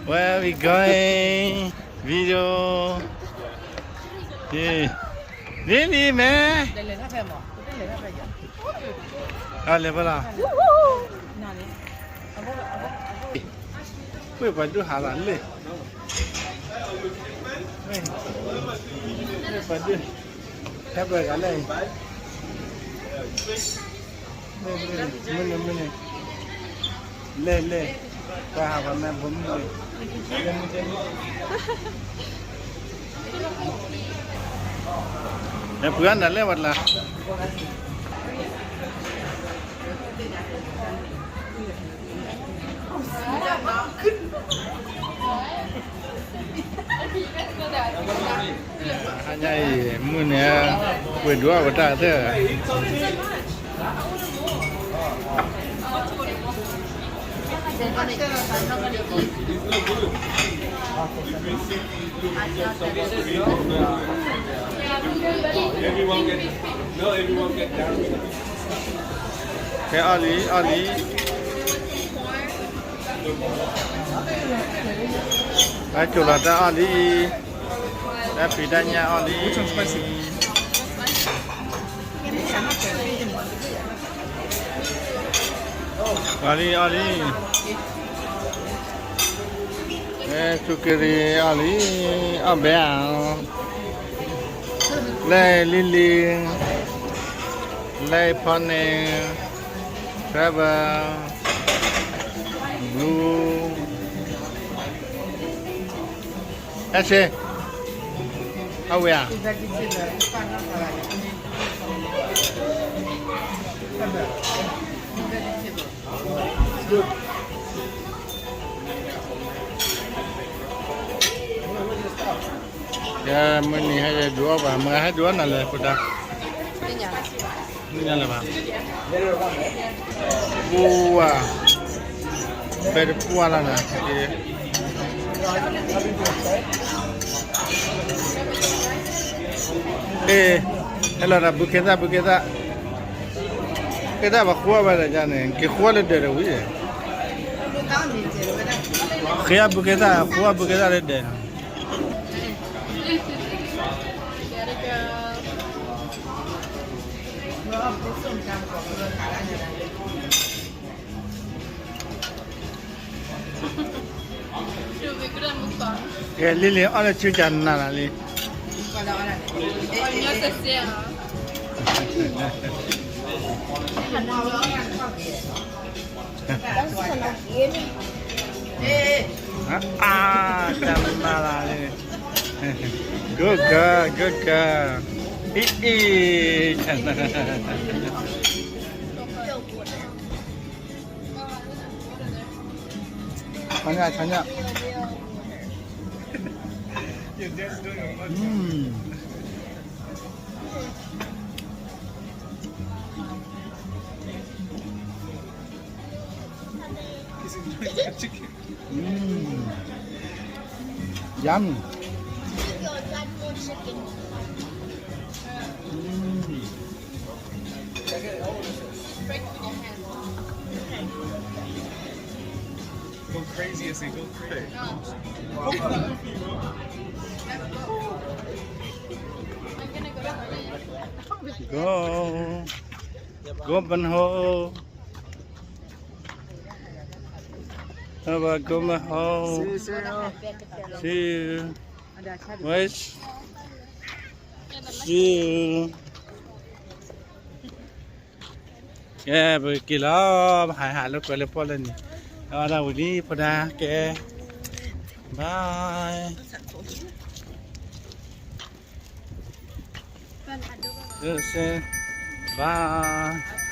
Where we going? Video. Hey. Lily, man. Ah, level lah. Where we do have a lily? Where we do? Have a lily. မုၢ်နုာ် မုၢ်နုာ် လဲၣ် လဲၣ် ပှၤဟးပှၤမဲာ်ဘိမုၢ်နုာ် လဲၣ် မုၢ်နုာ် လဲၣ် ပှၤနၤလဲၣ်ဝဲတလါ အါညါအံၤ မုၢ်န့ၣ် ပှ့ၤဒိးအဝဲတၢ်သ့ၣ် Everyone get, no, everyone get down. ဖဲအီၣ်လံ အီၣ်လံ တၢ်ကိၤလီၤတၢ်အီၣ်လံ တၢ်ဖံးတၢ်ညၣ်အီၣ်လံ အီၣ်လံ အီၣ်လံ အဲ စူးကရံးအီၣ်လံ အီၣ်ဘဲဧါ လဲၣ်လံလံ လဲၣ်ဖီန့ၣ် Trevor Blue အဲၣ်ဆ့ အဝဲဧါ ကဲ မုၢ်နံၤဟဲဒုးအီၣ်ဘၣ် မ့ၢ်ဟဲဒုးအီၣ်နၤလဲၣ် ဖိဒါ မုၢ်နံၤလၢၤဘၣ် ပူဝါ ဘဲတပူဝါလီၤနၤ အ့ ဟဲလီၤဒီး ဘုကဲသၣ် ဘုကဲသၣ် ကဲသၣ်ဘၣ်ဃိဘၣ်ဒီးန့ၣ် က့ၤဃိလၢဒၢးဒီးဝံၤ ဃ့အဘုကဲသၣ် ဃိအဘုကဲသၣ်လၢဒၢးနီၤ ကဲ လံလံ အီၣ်လၢဆူကနၤလံ အါ ကနၤလံ Good girl, good girl အံၤ အံၤ ကနၤ ချီညၣ် ချီညၣ် Yummy. Mm. Go crazy as they go crazy. Go. Go, Banho. How about go, Banho? See you. See you. Where's See you. ကဲ ပက့ၤလီၤ ပဟးဟးလၢကွဲလၢပီၣ်လၢန့ၣ် အဝဲဒၣ်ဝံၤလံ ဖိဒါ ကဲ bye. Bye.